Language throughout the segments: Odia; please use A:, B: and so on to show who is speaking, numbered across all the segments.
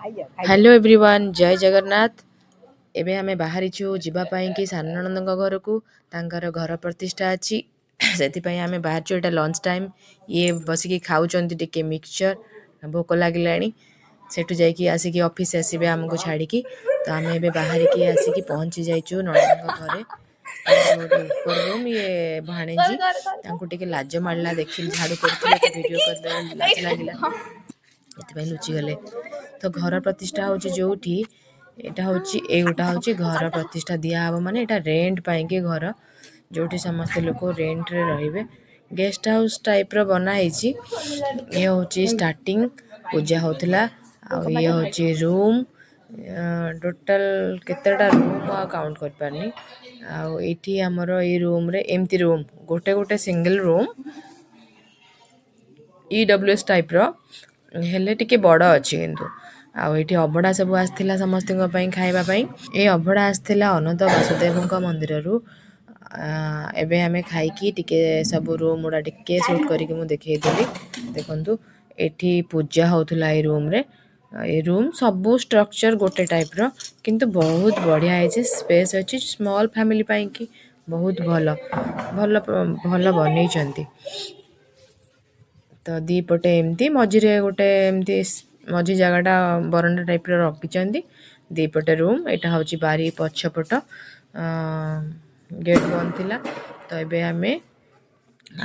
A: ହ୍ୟାଲୋ ଏଭ୍ରିୱାନ୍, ଜୟ ଜଗନ୍ନାଥ। ଏବେ ଆମେ ବାହାରିଛୁ ଯିବା ପାଇଁକି ସାନ ନଣନ୍ଦଙ୍କ ଘରକୁ। ତାଙ୍କର ଘର ପ୍ରତିଷ୍ଠା ଅଛି, ସେଥିପାଇଁ ଆମେ ବାହାରିଛୁ। ଏଇଟା ଲଞ୍ଚ ଟାଇମ୍। ଇଏ ବସିକି ଖାଉଛନ୍ତି ଟିକେ ମିକ୍ସଚର୍, ଭୋକ ଲାଗିଲାଣି। ସେଠୁ ଯାଇକି ଆସିକି ଅଫିସ୍ ଆସିବେ ଆମକୁ ଛାଡ଼ିକି। ତ ଆମେ ଏବେ ବାହାରିକି ଆସିକି ପହଞ୍ଚି ଯାଇଛୁ ନଣନ୍ଦଙ୍କ ଘରେ। ତାଙ୍କର ଗୋଟେ ଉପର ରୁମ୍। ଇଏ ଭାଣିଜୀ, ତାଙ୍କୁ ଟିକେ ଲାଜ ମାଡ଼ିଲା, ଦେଖିଲି ଝାଡ଼ୁ କରୁଥିଲେ ତ ଭିଡ଼ିଓ କରିଦେଲେ, ଲାଜ ଲାଗିଲା, ଏଥିପାଇଁ ଲୁଚିଗଲେ। ତ ଘର ପ୍ରତିଷ୍ଠା ହେଉଛି ଯେଉଁଠି, ଏଇଟା ହେଉଛି, ଏଇଗୋଟା ହେଉଛି ଘର ପ୍ରତିଷ୍ଠା ଦିଆହେବ, ମାନେ ଏଇଟା ରେଣ୍ଟ ପାଇଁକି ଘର, ଯେଉଁଠି ସମସ୍ତେ ଲୋକ ରେଣ୍ଟରେ ରହିବେ। ଗେଷ୍ଟ ହାଉସ୍ ଟାଇପ୍ର ବନା ହେଇଛି। ଇଏ ହେଉଛି ଷ୍ଟାର୍ଟିଂ ପୂଜା ହେଉଥିଲା ଆଉ ଇଏ ହେଉଛି ରୁମ୍। ଟୋଟାଲ କେତେଟା ରୁମ୍ ମୁଁ ଆଉ କାଉଣ୍ଟ କରିପାରୁନି। ଆଉ ଏଇଠି ଆମର ଏଇ ରୁମ୍ରେ ଏମିତି ରୁମ୍ ଗୋଟେ ଗୋଟେ ସିଙ୍ଗଲ ରୁମ୍, EWS ଟାଇପ୍ର, ହେଲେ ଟିକେ ବଡ଼ ଅଛି କିନ୍ତୁ। ଆଉ ଏଇଠି ଅବଢ଼ା ସବୁ ଆସିଥିଲା ସମସ୍ତଙ୍କ ପାଇଁ ଖାଇବା ପାଇଁ। ଏ ଅବଢ଼ା ଆସିଥିଲା ଅନନ୍ତ ବାସୁଦେବଙ୍କ ମନ୍ଦିରରୁ। ଏବେ ଆମେ ଖାଇକି ଟିକେ ସବୁ ରୁମ୍ ଗୁଡ଼ା ଟିକେ ସୁଟ୍ କରିକି ମୁଁ ଦେଖେଇଦେଲି। ଦେଖନ୍ତୁ, ଏଠି ପୂଜା ହେଉଥିଲା ଏଇ ରୁମ୍ରେ। ଏ ରୁମ୍ ସବୁ ଷ୍ଟ୍ରକ୍ଚର୍ ଗୋଟେ ଟାଇପ୍ର, କିନ୍ତୁ ବହୁତ ବଢ଼ିଆ ହେଇଛି। ସ୍ପେସ୍ ଅଛି, ସ୍ମଲ୍ ଫ୍ୟାମିଲି ପାଇଁକି ବହୁତ ଭଲ ଭଲ ଭଲ ବନେଇଛନ୍ତି। ତ ଦୁଇ ପଟେ ଏମିତି ମଝିରେ ଗୋଟେ ଏମିତି ମଝି ଜାଗାଟା ବରଣ୍ଡା ଟାଇପ୍ର ରଖିଛନ୍ତି, ଦୁଇ ପଟେ ରୁମ୍। ଏଇଟା ହେଉଛି ବାରି ପଛପଟ, ଗେଟ୍ ବନ୍ଦ ଥିଲା। ତ ଏବେ ଆମେ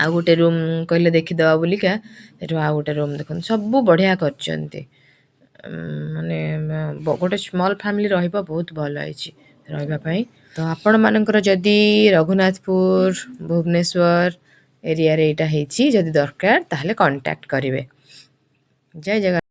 A: ଆଉ ଗୋଟେ ରୁମ୍ କହିଲେ ଦେଖିଦେବା ବୋଲିକା ସେଠୁ ଆଉ ଗୋଟେ ରୁମ୍। ଦେଖନ୍ତୁ, ସବୁ ବଢ଼ିଆ କରିଛନ୍ତି। ମାନେ ଗୋଟେ ସ୍ମଲ୍ ଫ୍ୟାମିଲି ରହିବ, ବହୁତ ଭଲ ହେଇଛି ରହିବା ପାଇଁ। ତ ଆପଣମାନଙ୍କର ଯଦି ରଘୁନାଥପୁର, ଭୁବନେଶ୍ୱର ଏରିଆରେ ଏଇଟା ହେଇଛି, ଯଦି ଦରକାର ତାହେଲେ କଣ୍ଟାକ୍ଟ କରିବେ। ଜୟ ଜଗନ୍ନାଥ।